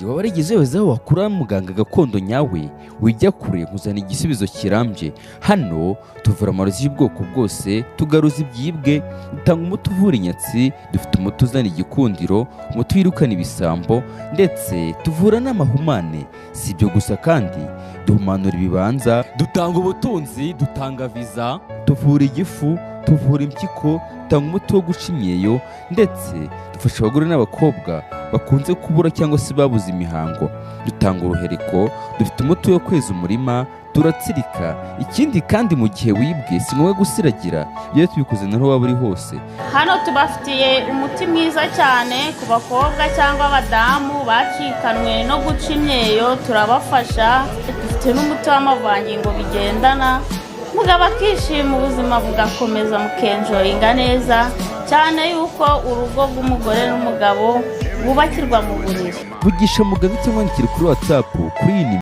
Waba warigeze wibaza aho wakura muganga gakondo nyawe? Wijya kure, nkuzana igisubizo kirambye. Hano tuvura amarozi y'ubwoko bwose, tugaruza ibyibwe, dutanga umuti uvura inyatsi, dufite umuti uzana igikundiro, umuti wirukana ibisambo, ndetse tuvura n'amahumane. Si ibyo gusa kandi, duhumanura ibibanza, dutanga ubutunzi, dutanga viza, tuvura igifu, tuvura impyiko, dutanga umuti wo guca imyeyo, ndetse dufasha abagore n'abakobwa bakunze kubura cyangwa se babuze imihango. Dutanga uruhereko, dufite umuti wo kweza umurima, turatsirika. Ikindi kandi, mu gihe wibwe si ngombwa gusiragira, iyo tubikoze naho waba uri hose. Hano tubafitiye umuti mwiza cyane ku bakobwa cyangwa abadamu bacikanwe no guca imyeyo, turabafasha. Dufite n'umuti w'amavangingo bigendana, mugabo akishima, ubuzima bugakomeza, mukenjoyinga neza cyane, yuko urugo rw'umugore n'umugabo bwubakirwa mu buriri. Vugisha muganga cyangwa wandikire kuri WhatsApp kuri iyi nimero.